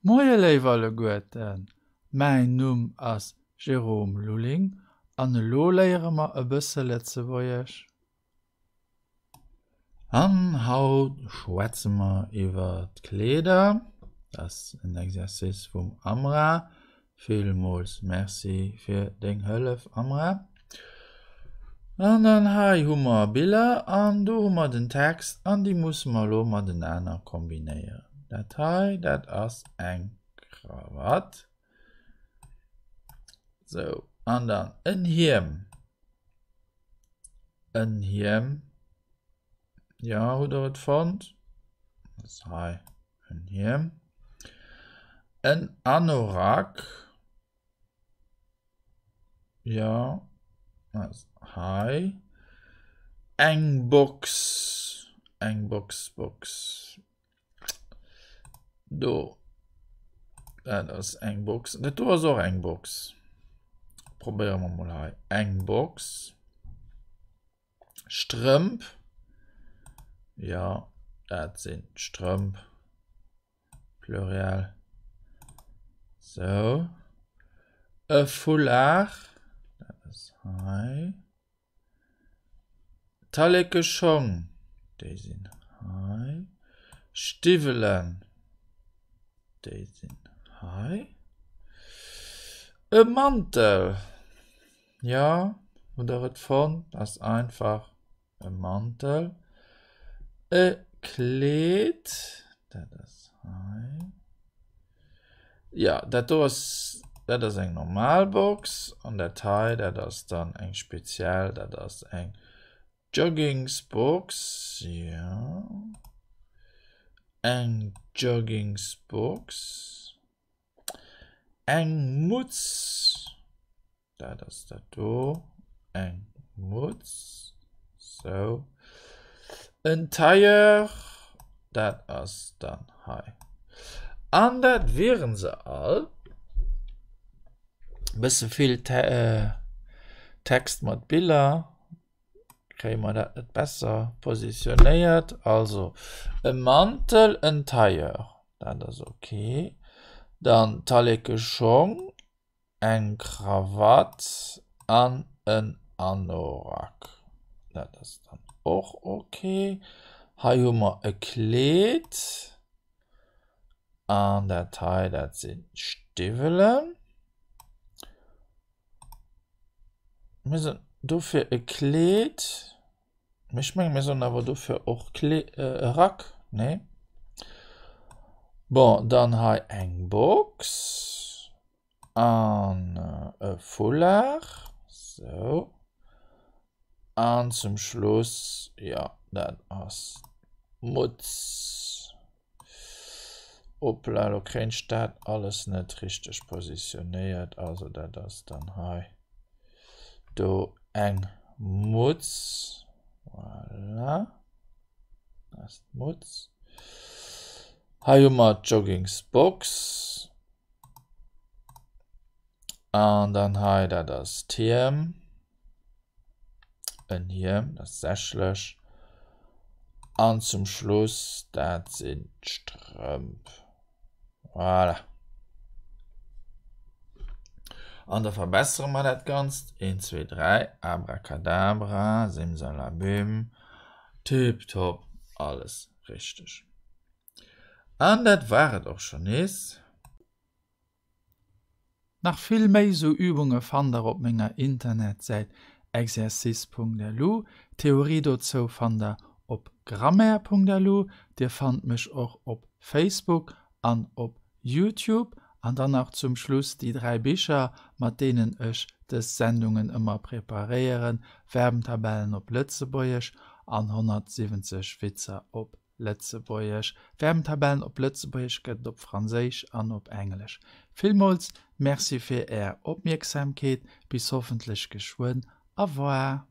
Moie léif alleguerten, mäin Numm ass Jérôme Lulling an elo léiere mer e bësse Lëtzebuergesch. An haut schwätze mer iwwer d'Kleeder. Dat ass en Exercice vum Amra. Villmools Merci fir deng Hëllef, Amra. An dann hei hu mer Biller an do hu mer den Text an déi musse mer elo matenaner kombinéieren. Dat hei, dat ass eng Krawatt. Sou, an dann en Hiem. En Hiem. Jo, hutt der et fonnt? Dat ass hei. En Hiem. En Anorak. Jo, ass hei. Eng Box. Eng Box, Box. Do. Dat ass eng Box. Dat do ass och eng Box. Probéiere mer mol hei. Eng Box. Strëmp, jo dat sinn d'Strëmp, Pluriel, sou. E Foulard, dat ass hei. Tallekeschong, déi sinn hei. Stiwwelen, déi sinn hei. E Mantel. Jo, hutt der et fonnt? Ass einfach e Mantel. E Kleed, dat ass hei. Jo, dat do ass, dat ass eng normal Box an dat hei, dat ass dann eng speziell, dat ass eng Joggingsbox. Jo, eng Joggingsbox. Eng Mutz, dat ass dat do, eng Mutz, sou. En Tailleur, dat ass dann hei. An dat wieren se all. Bësse vill Text mat Biller. Kréie mer dat net besser positionéiert? Also e Mantel, en Tailleur, dat ass ok. Dann Talleke-Schong, eng Krawatt an en Anorak, dat ass dann och ok. Hei hu mer e Kleed an dat hei, dat sinn d'Stiwwelen. Mir soen dofir e Kleed, mee ech menge mir soen awer dofir och Kle e Rack, nee? Bon, dann hei eng Box an e Foulard, sou. An zum Schluss, jo, dat ass d'Mutz. Hoppla, lo kréien ech dat alles net richteg positionéiert. Also dat ass dann hei do eng Mutz. Voilà. Dat ass d'Mutz. Hei hu mer d'Joggingsbox. An dann hei, dat ass d'Hiem. En Hiem, dat ass sächlech. An zum Schluss, dat sinn d'Strëmp. Voilà. An da verbessere mer dat Ganzt. 1, 2, 3, Abracadabra, Simsalabim, tiptop, alles richteg. An dat war et och schonn nees. Nach vill méi sou Übunge fannt der op menger Internetsäit exercice.lu. D'Theorie dozou fannt der op grammaire.lu. Dir fannt mech och op Facebook an op Youtube. An dann nach zum Schluss déi 3 Bicher, mat deenen ech dës Sendungen ëmmer preparéieren, Verbentabellen op Lëtzebuergesch an 170 Witzer op Lëtzebuergesch. Verbentabellen op Lëtzebuergesch gëtt et op Franséisch an op Englesch. Villmools Merci fir Är Opmierksamkeet. Bis hoffentlech geschwënn. Au revoir.